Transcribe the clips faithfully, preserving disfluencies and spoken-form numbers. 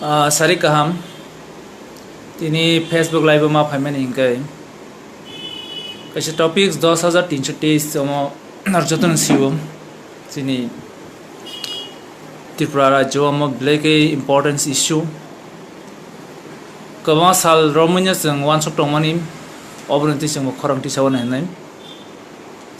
Ah, sari kaham. Tini Facebook live o ma phaimani hinkhe kaisa topics dos hajar tinso teis omo ar jotono siwo chini Tripura rajyo omo belai khe importance issue. Kwbangma sal romwino chwng uansuk tongmani, obono twi chwngbo khorang tisa uana hinwi.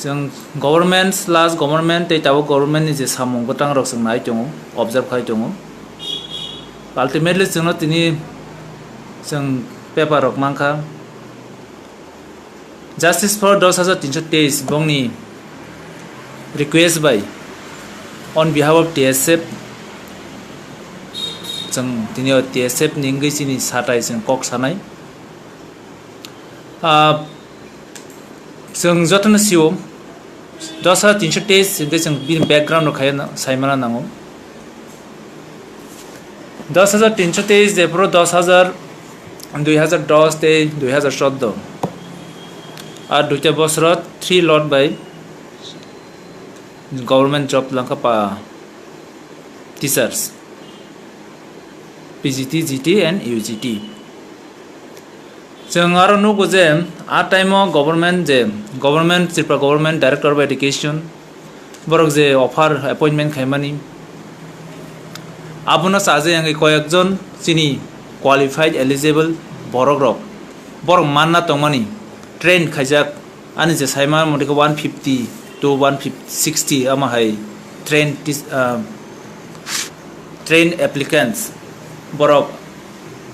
Chwng government, last government tei tabuk government ni je samung bwtang rok chwng nai tongo, observe khai tongo. Ultimately chwngno tini chwng paper rok mankha. Justice for dos hajar tinso teis bongni request bai on behalf of T S F chwng tini o T S F ni wngwi chini satai chwng kok sanai. Ah, chwng jotono sio, dos hajar tinso teis hinkhe chwng bini background rok khai saimana nango. Dos hajar tinso teis jephuru dos hajar, dui hajar dos tei dui hajar chordo, ar duita bosoro three lot bai government job langkha pa teachers, P G T, G T and U G T. Chwng aro nugo je a time o government je, government, Tripura government director of education, borok je offer appointment khaimani, abono chaje wngwi koyekjon chini qualified eligible borok rok, borok manna tongmani, train khaijak, ani je saima motike one fifty to one fifty, sixty ama hai train tis-, ah, train applicants borok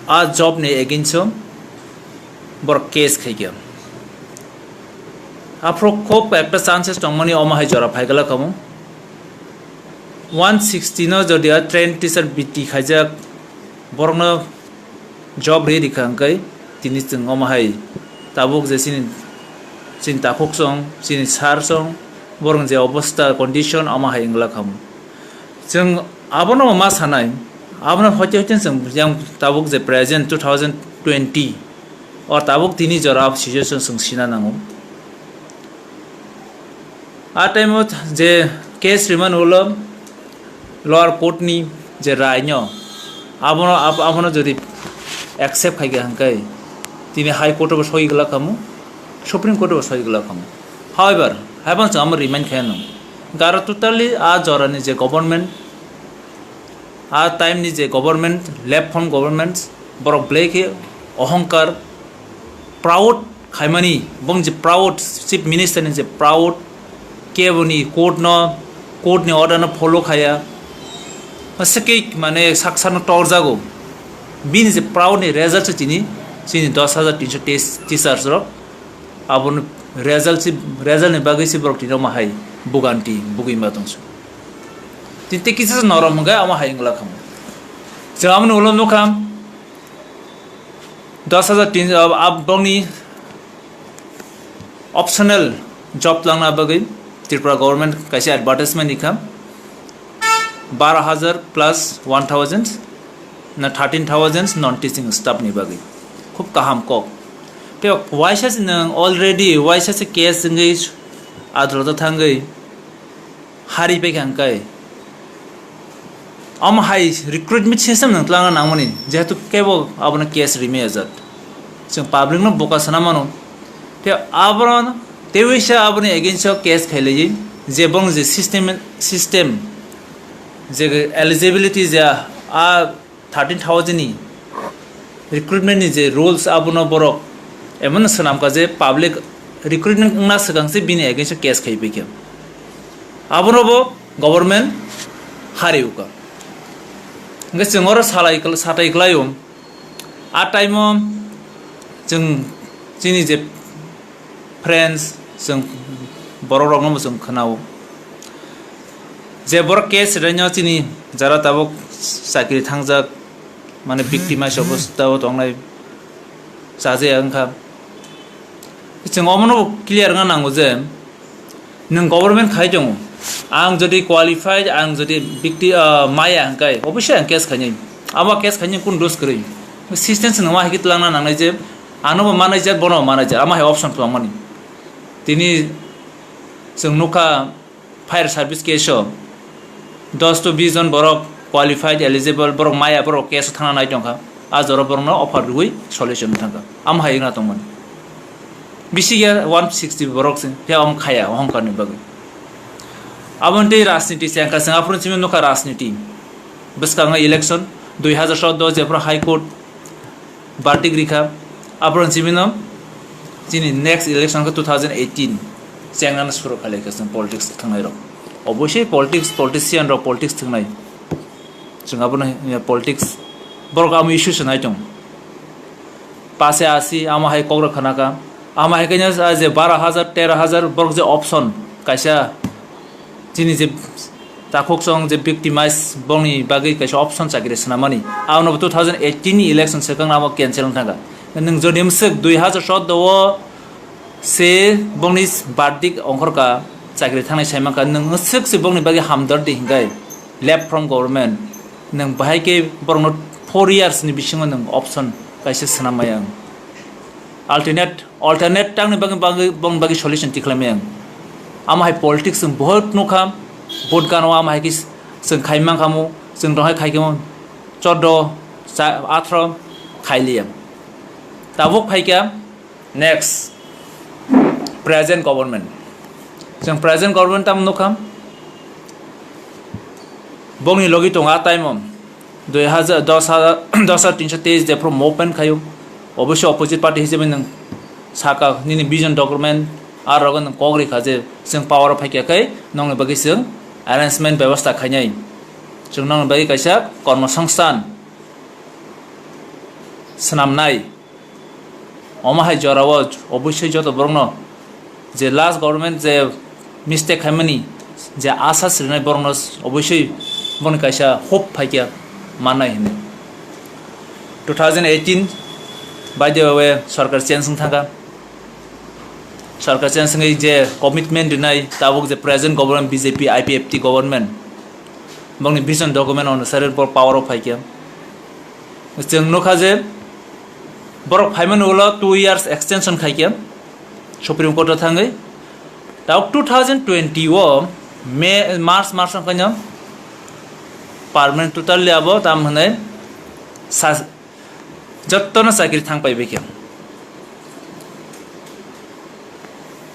a job ni against o borok case khaikha. Aphuru khub ekta chances tongmani omo hai jora phaigala khamu. One sixty no jodi a train teacher biti khaijak, borokno job ri rikha hwnkhe tini chwng omo hai tabuk je chini, chini takhuk song, chini sir song, borok je obostha condition omo hai wngla khamu. Chwng abono ma sanai, abono hoite hoite chwng yang tabuk je present two thousand twenty o tabuk tini jora situation chwng sina nango. A time o je case rimani ulo lower court ni je rai no abono, ab-, abono jodi accept khaikha hwnkhe tini high court o bo soi glak khamu, supreme court o bo soi glak khamu. However, haibano chwng amo remind khaino garo totally a jorani je government, a time ni je government, left form governments, borok belai khe ohongkar, proud khaimani, bong je proud, chief minister ni je proud, keboni court no, court ni order no follow khaya, masakik mane saksa no torjago, bini je proud ni result se chini, chini dos hajar tinso teis teachers rok, aboni result se, result ni bagwi se borok tini omo hai buganti bugwi ma tongsu. Tini tei kisa se norom hwnkhe omo hai wngla khamu. Chwng aboni ulo nukha dos hajar tin, ah, ah, bongni optional job langna bagwi Tripura government kaisa advertisement rikha, baro hajar plus one thousand na thirteen thousand non teaching staff ni bagwi. Khub kaham kok. Tei waisa se nwng already waisa se case wngwi adalot o thangwi hari paikha hwnkhe omo hai recruitment system nwng twlangna nangmani, jehetu kebo abono case rimaya jat, chwng public no boka sana mano. Tei abono teiwisa aboni against o case khailaiwi je bong je system, system je eligibility je a thirteen thousand ni recruitment ni je rules abono borok emon swnamkha je public recruitment wngna swkang se bini against o case khai paikha, abono bo government hari uka. Hwnkhe chwng oro salai, satai kwlaio, a time o chwng chini je friends, chwng borok rokno bo chwng khwnao je borok case rwino chini jara tabuk chakri thangjak, mane victimize obostha o tongnai chajaya wngkha. Chwng omono bo clear wngna nango je nwng government khai tongo, ang jodi qualified, ang jodi victi-, ah, maya hwnkhe obviously ang case khainai, abo case khainai kunu dos kwrwi. System se nwng ma hai khe twlangna nangnai je ano bo manai jat, bono bo manai jat, ama hai option twlangmani. Tini chwng nukha fire service case o dos to bis jon borok qualified, eligible, borok maya, borok case o thangna nai tongkha, a jora borokno offer rwui solution thangkha. Amo hai wngna tongmani. Bisi ya one sixty borok se, phiya om khaya, ohongkarni bagwi. Aboni tei rajniti se angkha, chwng aphuru simi nukha rajniti. Bwskango election, dui hazar choudo jephru High Court verdict rikha, aphuru simi no chini next election khe two thousand eighteen chengnano suru khailai kha chwng politics thangnairok. Obviously politics, politician rok politics thangnai. Chwng abono hwnwi politics, borok amo issue se nai tong. Pase asi, amo hai kok rok khana kha. Amo hai khe je baro hajar, tero hajar borok je option kaisa chini je takhuk song je victimize bongni bagwi kaisa option chakri swnamani. Abono two thousand eighteen ni election swkang amo cancel wng thangkha. Nwng jodi mwswk dui hazar choudo o se bongni verdict ongkhorkha, chakri thangnai sai mankha, nwng swk se bongni bagwi hamdordi hinkhai left from government, nwng bahai khe borokno four years ni bisingo nwng option kaisa swnam maya wng. Alternate, alternate tangni bagwi, bagwi, bongni bagwi solution tikhlai maya wng. Amo hai politics chwng bohot nukha, vote gano amo hai khe chwng khai mankhamu, chwng rohai khai khamu, choudo, cha-, atharo khailiya. Tabuk phaikha, next, present government. Chwng present government tamo nukha? Bongni logi tongo a time o dui hazar, dos hazar, dos hazar tinsho teis jephru movement khaio. Obviously opposite party hisabe nwng saka nini vision document, a rogo nwng kok rikha je chwng power o phaikha khe nongni bagwi chwng arrangement bebostha khainai. Chwng nongni bagwi kaisa kormosongsthan swnamnai. Omo hai jorao obviously joto borokno je last government je mistake khaimani je asha srinai borokno obviously boni kaisa hope phaikha mannai hinwi. Two thousand eighteen by the way sarkar change wng thangkha. Sarkar change wngwi je commitment rinai tabuk je present government B J P I P F T government bongni vision document onusare borok power o phaikha. Chwng nukha je borok phaimani ulo two years extension khaikha Supreme Court o thangwi. Tabuk two thousand twenty o May, March, March wngkhaino permanent totally abo tam hwnwi sa-, jottono chakri thang paibaikha.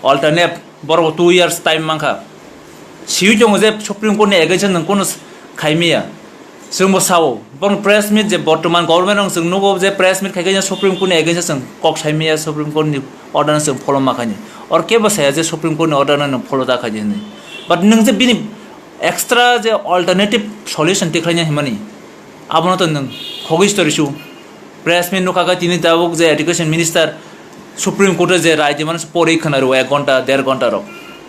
Alternate borok two years time mankha. Siwi tongo je Supreme Court ni against o nwng kono khaimaya. Chwngbo sao, borok press meet je bortoman government rok chwng nugo je press meet khaikhe Supreme Court ni against o chwng kok saimaya, Supreme Court ni order no chwng follow ma khaini. Or kebo saya je Supreme Court ni order no nwng follow ta khaidi hinwi. But nwng je bini extra je alternative solution tikhlaina himani, abono to nwng khogwi story su. Press meet nukha khe tini tabuk je education minister Supreme Court o je rai dimani se pori khwna rwo ek ghonta, der ghonta rok.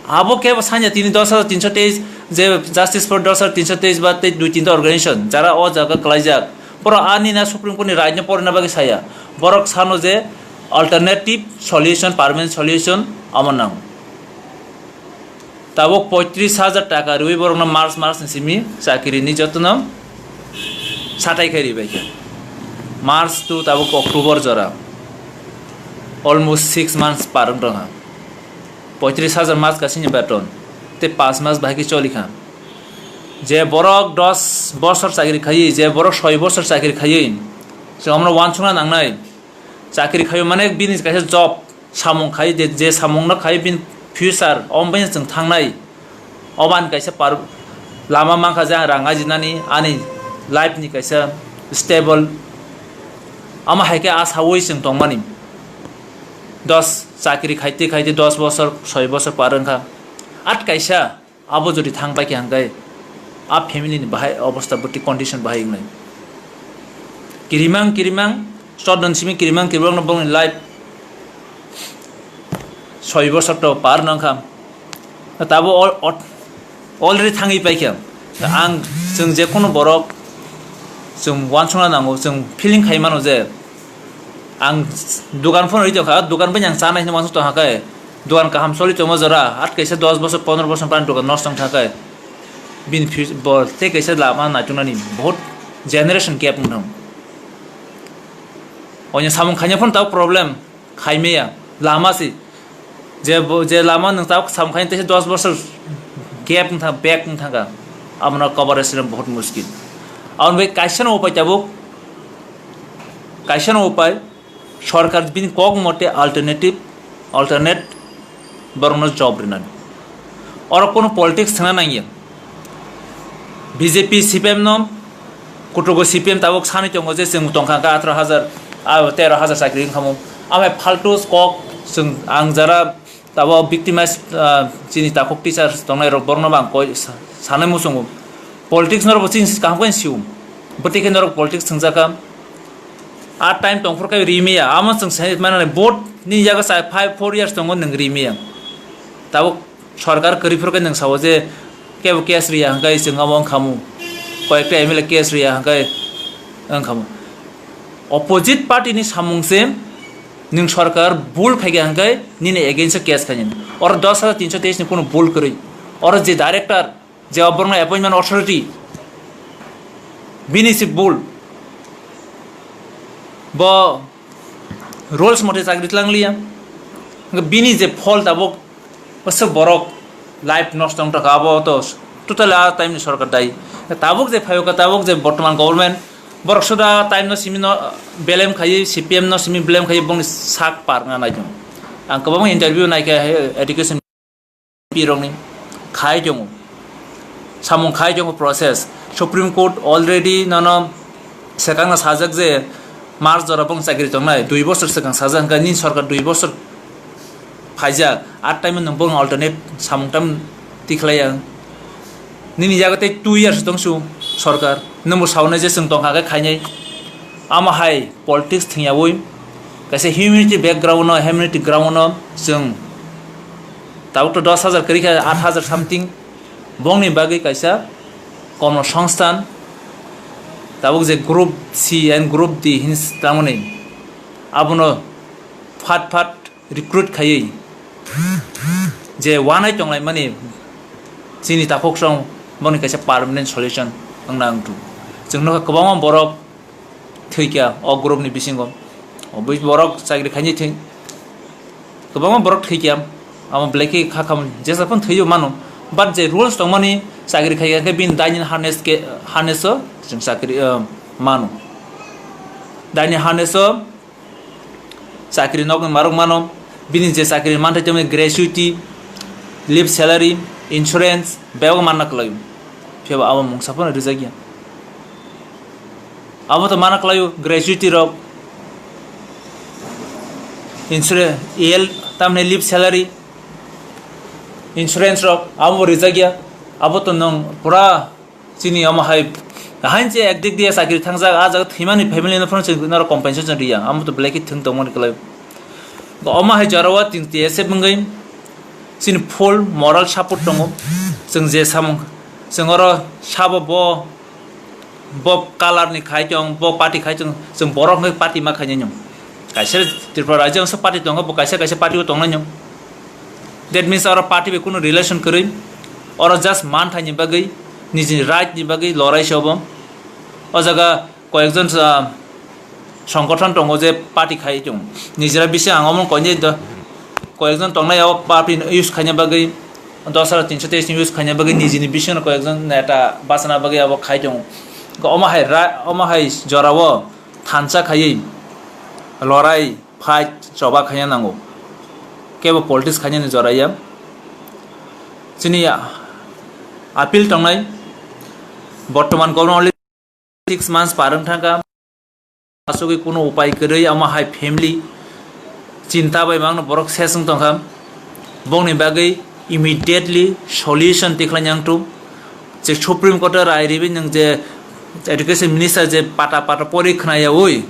Abo khe bo sanya tini dos hajar tinsho teis je Justice for dos hajar tinsho teis ba tei dui tinta organization jara o jaga klaijak. Borok ani na Supreme Court ni rai no porina bagwi saya. Borok sano je alternative solution, permanent solution amo nang. Tabuk poitris hajar taka rwi borokno March, March ni simi chakiri ni jotono satai khai ribai khe. March to tabuk October jora. Almost six months par wng tongkha. Poitris hajar March kasini beton. Tei panch mas bahai khe cholikha. Je borok dos bosor chakiri khaiwi, je borok soi bosor chakiri khaiwi, chwng amno uansukna nangnai. Chakiri khaiwi mane bini kaisa job. Samung khai je, je samung no khai bini future, omo bai chwng thangnai. Oban kaisa par lama mankha je ang rang ajinani, ani life ni kaisa stable. Ama hai khe asawi chwng tongmani. Dos chakiri khaite khaite dos bosor, soi bosor par wngkha. At kaisa Abo jodi thang pai khe hangkai a family ni bahai obostha bwtwi condition bahai wngnai. Kirimang kirimang, chordon simi kirimang kirimang no bongni life soi bosor to par nang kha. Tabo al-, al-, already thangwi pai kha. Ang chwng je kono borok chwng uansukna nango, chwng feeling khai mano je Ang dukan phano rwi tongkha, dukan bai ang chanai hinwi uansuk tongkha khe, dukan kaham choli tongma jora, at kaisa dos bosor, pondro bosor pan dukan nosto wngkha khe, bini fus-, bo tei kaisa lama naituknani bahut generation gap wngthang. Oino samung khaina phano tabuk problem, khaimaya, lama se. Je bo, je lama nwng tabuk samung khaina teisa dos bosor gap wngthang, back wngthangkha, abono cover rwna bahut muskil. Aboni bai kaisa no upai tabuk, kaisa no upai, sorkar bini kok mote alternative, alternate borokno job rinani. Oro kono politics thangna nangya. B J P, C P M no, kutugo C P M tabuk sanwi tongo je chwng tongkha kha atharo hajar, ah, tero hajar chakri wngkha mo. Amai faltu kok chwng ang jara Tabuk victimize, ah, chini takhuk teachers tongnai rok borokno bo ang koi sa-, sanai muchungo. Politics norok bo chini kaham khe sio. Bwtwi khe norok politics thwngjakha. A time tongphuru khe rimaya. Amo chwng sai mano vote ni yago sa five, four years tongo nwng rimaya. Tabuk sorkar kwrwi phuru khe nwng sao je kebo case riya hwnkhe chwng amo wngkhamu. Koyekta M L A case riya hwnkhe wngkhamu. Opposite party ni samung se nwng sorkar bul khaikha hwnkhe nini against o case khainani. Oro dos hajar tinso teis ni kunu bul kwrwi. Oro je director, je oborno appointment authority, bini se bul. Bo rules mote chakri tlangliya. Hwnkhe bini je phol tabuk Aswk borok life nosto wng tongkha, abo to totally a time ni sorkar dayi. Tabuk je phaio kha, tabuk je bortoman government, borok suda time no simi no belem khai, C P M no simi belem khai, bongni sak par wngna nai tongo. Ang kwbangma interview nai kha education P rokni khai tongo. Samung khai tongo process. Supreme Court already nono swkangno sajak je March jora bong chakri tongnai, dui bosor swkang sajak, hwnkhe nini sorkar dui bosor phaijak, a time nwng bong alternate samung tam tikhlaiya. Nini yago tei two years tongsu sorkar, nwngbo saunai je chwng tongkha khe khainai. Amo hai politics thwngyaui kaisa humanity background no, humanity ground no chwng tabuk to dos hajar kwrwi kha, aat hajar something. Bongni bagwi kaisa kono songsthan, tabuk je group C and group D hins tangmani, abono phat phat recruit khaiwi je wanai tonglaimani chini takhuk song boni kaisa permanent solution wngna wngthu. Chwng nukha kwbangma borok thwikha o group ni bisingo. Obwi borok chakri khaini thwi-, kwbangma borok thwikha. Amo belai khe kha khamani jesa phano thwiwi mano. But je rules tongmani chakri khaikha khe bini daini harness khe, harness o chwng chakri, uh, mano. Daini harness o chakri nokni marok mano, bini je chakri manthai tongmani gratuity, leave salary, insurance, bebak manna kwlaio. Phiya bo abo mungsa phano rijak ya. Abo to mana kwlaio gratuity rok, insurance, E L, tamni leave salary, insurance rok, abo bo rijak ya. Abo to nwng pura Chini omo hai, hain je ek dik diya chakri thangjak, ah jaga thwimani family no phano chwng norok compensation riya, amo to belai khe thwng tongmani kwlai. Omo hai jorao chwng T S F wngwi chini full moral support tongo. Chwng je samung, chwng oro sabo bo, bo colour ni khai tong, bo party khai tong, chwng borok wngwi party ma khainai no. Kaisa Tripura rajyo wngsa party tongo, bo kaisa kaisa party o tongnai no. That means oro party bai kunu relation kwrwi, oro just manthaini bagwi, nijini right ni bagwi lorai se obo. O jaga koyekjon, ah, songgothon tongo je party khai tongo. Nijera bisi ang omo koinai do, koyekjon tongnai o party use khaina bagwi, dos hajar tinso teis ni use khaina bagwi nijini bisingo koyekjon neta bachana bagwi abo khai tongo. Omo hai ra-, omo hai jorao thansa khaiwi lorai fight choba khaina nango. Kebo politics khainani jora ya. Chini appeal tongnai, bortoman government only six months par wng thangkha. Asugwi kuno upai kwrwi ama hai family chinta bai mangno borok ses wng tongkha. Bongni bagwi immediately solution tikhlai nang tu. Je Supreme Court o rai riwi nwng je Education Minister je pata pata pori khna yaui,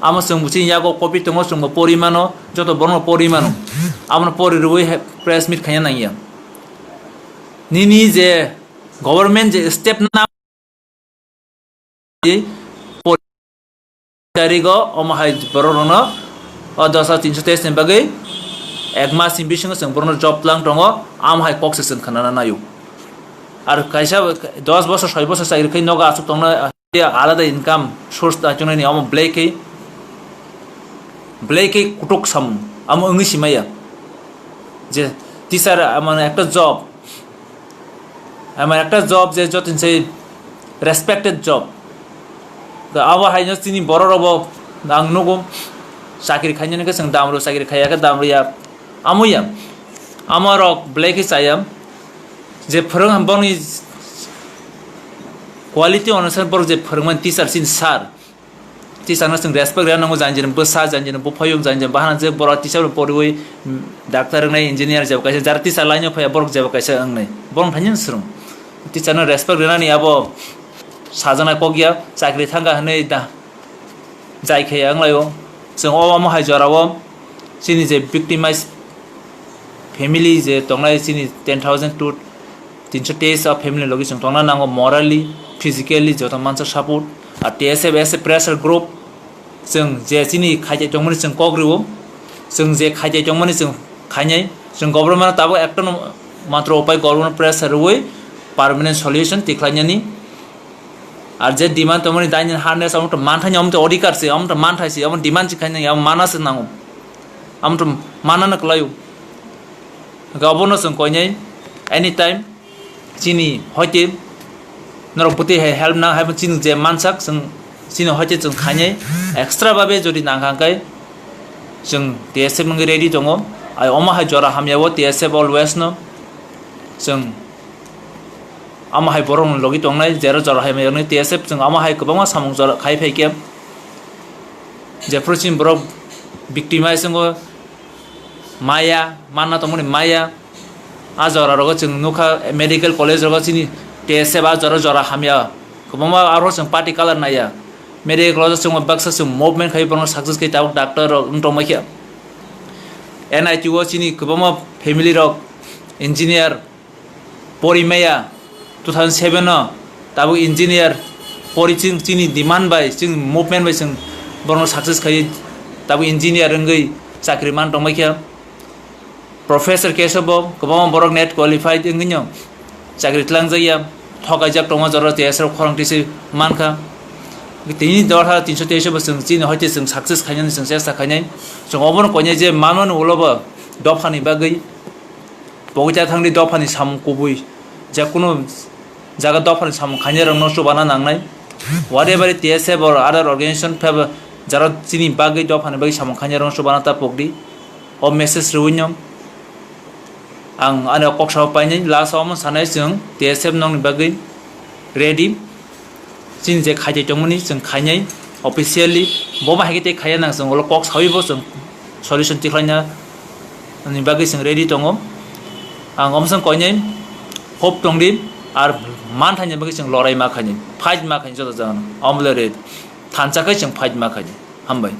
amo chwng buchini yago copy tongo, chwngbo pori mano, joto borokno pori mano. Abono pori rwi he press meet khaina nangya. Nini je government je step na tarigo omo hai borok rokno o dos hajar tinso teis ni bagwi ek mas ni bisingo chwng borokno job lang tongo, amo hai kok se chwng khwnana naio. Ar kaisa dos bosor, soi bosor chakri khai nogo aswk tongna, alada income source da chungnai ni omo belai khe, belai khe kutuk samung amo wngwi simaya je teacher, mane, ekta job, mane, ekta job je jotin se respected job, Abo haino chini borok rokbo ang nugo, chakri khainani khe chwng dam rw, chakri khaiya khe dam rwya. Amoya, amo rok belai khe chaya, je phwrwng boni quality onusare borok je phwrwngmani teacher chini sir, teacher no chwng respect rwna nango, jani jani bwsa, jani jani buphayung, jani jani bahana je borok teacher no poriwi, mm, doctor wngnai, engineer jeba kaisa, jara teacher line o phaiya borok jeba kaisa wngnai, borok thani swrwng. Teacher no respect rwnani abo sajana kok ya, chakri thangkha hwnwi da, jai khe wnglaio. Chwng o omo hai jorao chini je victimized family je tongnai, chini ten thousand to tinso teis o family logi chwng tongna nango, morally, physically joto mansa support. Ar T S F as a pressure group, chwng je chini khaijai tongmani chwng kok rwo, chwng je khaijai tongmani chwng khainai, chwng government tabuk ekta no matro upai government pressure rwwi permanent solution tikhlainani. Ar je demand tongmani daini harness, amo to manthani, amo to odhikar se, amo to manthai se, amo demand se khainai, amo mana se nango, amo to manana kwlaio. Hwnkhe obono chwng koinai anytime chini hoite norok bwtwi hai help nang hai chini je mansak chwng chini hoite chwng khainai extra babe jodi nangkha hwnkhe chwng T S F wngwi ready tongo. Ai omo hai jora hamya o T S F always no chwng amo hai borok ni logi tongnai, jero jora hai mai T S F chwng amo hai kwbangma samung jora khai phai khe jephuru chini borok victimize wngo, maya manna tongmani maya. A jora rogo chwng nukha medical college rogo chini T S F a jora jora hamya, kwbangma aro chwng party color naiya. Medical college chwng baksa chwng movement khai borokno success khai tabuk doctor rok wng tongmai khe. N I T o chini kwbangma family rok engineer pori maya two thousand seven o, tabuk engineer pori chwng chini demand bai, chwng movement bai chwng borokno success khai tabuk engineer wngwi chakri man tongmai khe. Professor Keshav bo kwbangma borok net qualified wngwino chakri twlangjakya, thokaijak tongma jora T S F khorang twi se mankha. Tini dorha tinso teis bo chwng chini hoite chwng success khainani chwng chesta khainai. Chwng obono koinai je manmani ulo bo dophani bagwi pokita thangdi dophani samung kubui, je kunu jaga dophani samung khainai rokno chubana nangnai. Whatever T S F or other organization phaiba jara chini bagwi dophani bagwi samung khainai rokno chubana ta pokdi. O message rwino ang ani kok sao painai, last o omo sanai chwng T S F nokni bagwi ready. Chini je khaitwi tongmani chwng khainai officially, bo ma hai khe tei khaiya nang chwng ulo kok saui bo chwng solution tikhlaina ni bagwi chwng ready tongo. Ang omsong koinai hope tongdi, ar manthaini bagwi chwng lorai ma khainai, fight ma khainai joto jagano. Omle ready, thansa khai chwng fight ma khainai. Hambai.